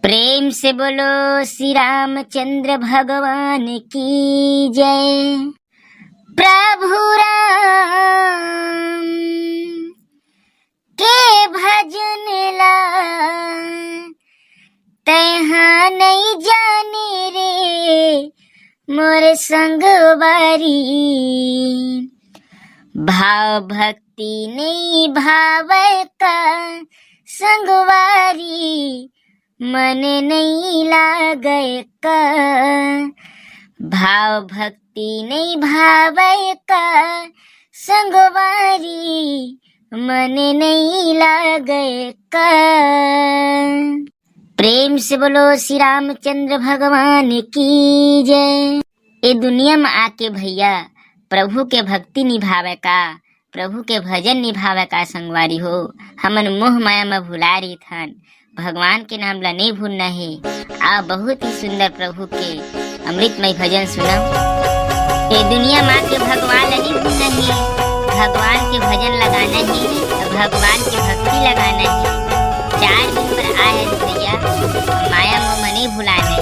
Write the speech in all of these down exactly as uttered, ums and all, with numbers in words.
प्रेम से बोलो श्री रामचंद्र भगवान की जय। प्रभु राम के भजन ला तैहा नइ जाने रे मोर संगवारी। भाव भक्ति नइ भावय का संगवारी, मन नइ लागय का। भाव भक्ति नइ भावय का संगवारी, मन नइ लागय का। प्रेम से बोलो श्री रामचंद्र भगवान की जय। ए दुनिया म आके भैया प्रभु के भक्ति निभावय का, प्रभु के भजन निभावय का संगवारी हो। हमन मोह माया म भुला रहिथन, भगवान के नाम ला नइ भूलना हे। आ बहुत ही सुंदर प्रभु के अमृतमय भजन सुनव। ए दुनिया म आके भगवान ला नइ भूलना हे, भगवान के भजन लगाना हे, भगवान के भक्ति लगाना हे। चार दिन बर आए हस भैया, माया मोह म नइ भुलाना हे।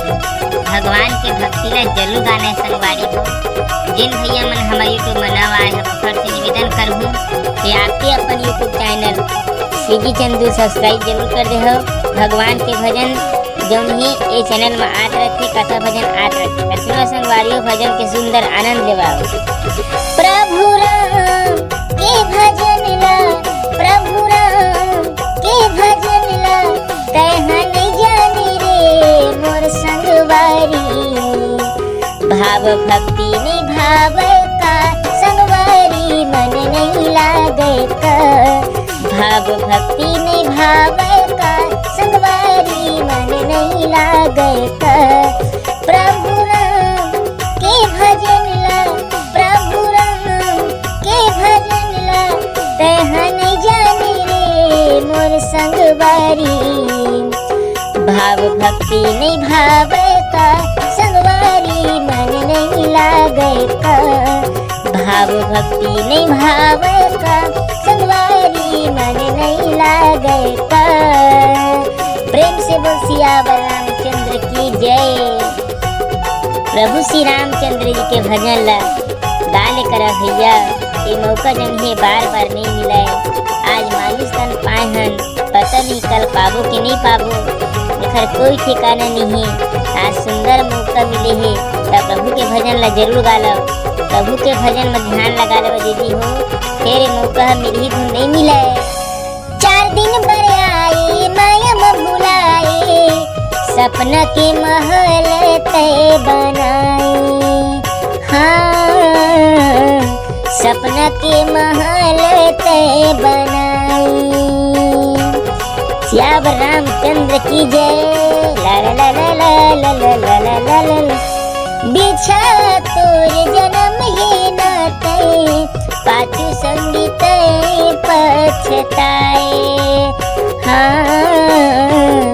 भगवान के भक्ति ला जरूर गाना हे संगवारी हो। जेन भैया मन हमर YouTube म नवा आए हे, ओकर से निवेदन करहूँ कि आप भी अपन YouTube channel CG Chandu subscribe जरूर कर देहव। भगवान के भजन जौन ही ए चैनल म आत रथे, कथा भजन आत रथे। त सुनो संगवारी हो, भजन के सुंदर आनंद लेवाओ। प्रभु राम के भजन ला, प्रभु राम के भजन ला, तैहा नइ जाने रे मोर संगवारी। भाव भक्ति नइ भावय का संगवारी, मन नइ लागय का। भाव भक्ति नइ भावय का संगवारी, मन नइ लागय का। प्रभु राम के भजन ला, प्रभु राम के भजन ला, तैहा नइ जाने रे मोर संगवारी। भाव भक्ति नइ भावय का संगवारी, मन नइ लागय का। भाव भक्ति नइ भावय का संगवारी, मन नइ लागय का। प्रेम से बोल सियावर रामचंद्र की जय। प्रभु श्री रामचंद्र जी के भजन ला गा ले करा भैया, ये मौका जौन हे बार बार नइ मिलय। आज मानिस तन पाए हन, पता नहीं कल पाबो कि नइ पाबो, एखर कोई ठिकाना नइ हे। आज सुंदर मौका मिले हे, त प्रभु के भजन ला जरूर गा लव। प्रभु के भजन म ध्यान लगा लव दीदी हो, फेर ये मौका ह मिलही धुन नइ मिलय। चार दिन बर आए, माया म भुलाए, सपना के महल तैं बनाए। हाँ, सपना के महल तैं बनाए। सियावर रामचंद्र की जय। ला ला ला ला। बिछा तोर जनम हे नाते, पाछू संगी तैं पछताए। हाँ,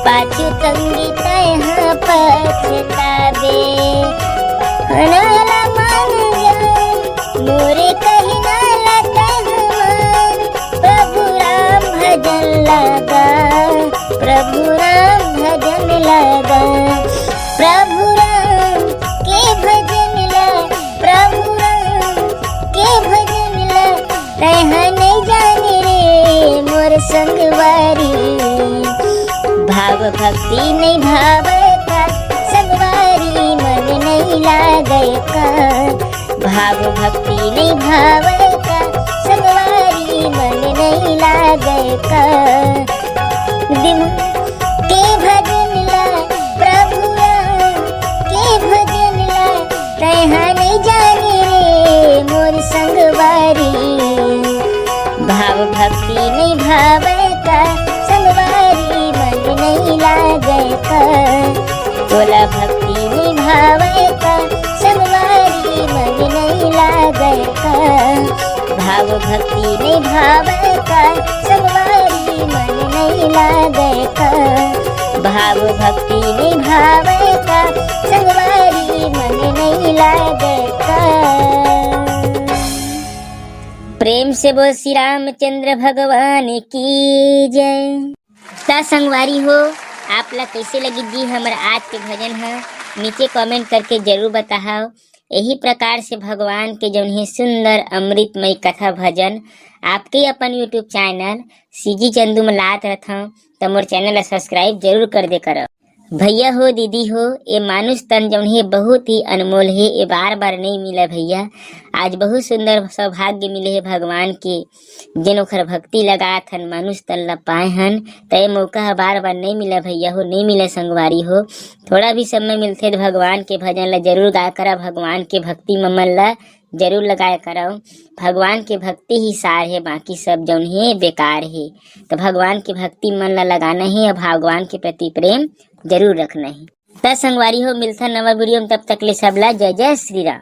पाछू संगी तैं हाँ पछताबे। हना ला मान जा, मोरे कहिना ला तैं मान। प्रभु राम भजन लगा, प्रभु राम भजन लगा। प्रभु राम के भजन ला, प्रभु राम के भजन ला, तैं हा नइ जाने रे मोर संगवारी। भाव भक्ति नइ भावय का संगवारी, मन नइ लागय का। भाव भक्ति नइ भावय का संगवारी, मन नइ लागय का। दिम के भजन ला, प्रभु राम के भजन ला, तैं हा नइ जाने रे मोर संगवारी। भाव भक्ति नइ भावय का संगवारी, मन नइ लागय का। तोला भक्ति नइ भावय का संगवारी, मन नइ लागय का। भाव भक्ति नइ भावय का संगवारी, मन नइ लागय का। भाव भक्ति नइ भावय का संगवारी, मन नइ लागय का। प्रेम से बोल श्री रामचंद्र भगवान की जय। त संगवारी हो, आप ला कैसे लगी जी हमर आज के भजन ह, नीचे कमेंट करके जरूर बताहव। यही प्रकार से भगवान के जौन हे सुंदर अमृतमय कथा भजन आपके अपन YouTube चैनल सीजी चंदू में लात रथव, त मोर चैनल ला सब्सक्राइब जरूर कर दे करव। भैया हो, दीदी हो, ए मानुष तन जौन हे बहुत ही अनमोल हे, ए बार बार नहीं मिला भैया। आज बहुत सुंदर सौभाग्य मिले हे भगवान के, जेन ओखर भक्ति लगात हन, मानुष तन ला पाए हन, त ए मौका ह बार बार नहीं मिला भैया हो, नहीं मिला संगवारी हो। थोड़ा भी समय मिलथे त भगवान के भजन ला जरूर गाय करा, भगवान के भक्ति में मन ला जरूर लगाए करव। भगवान के भक्ति ही सार हे, बाकी सब जौन हे बेकार हे। त भगवान के भक्ति मन ला लगाना हे अउ भगवान के प्रति प्रेम जरूर रखना हे। त संगवारी हो, मिलथन नवा वीडियो में, तब तक ले सब ला जय जय श्री राम।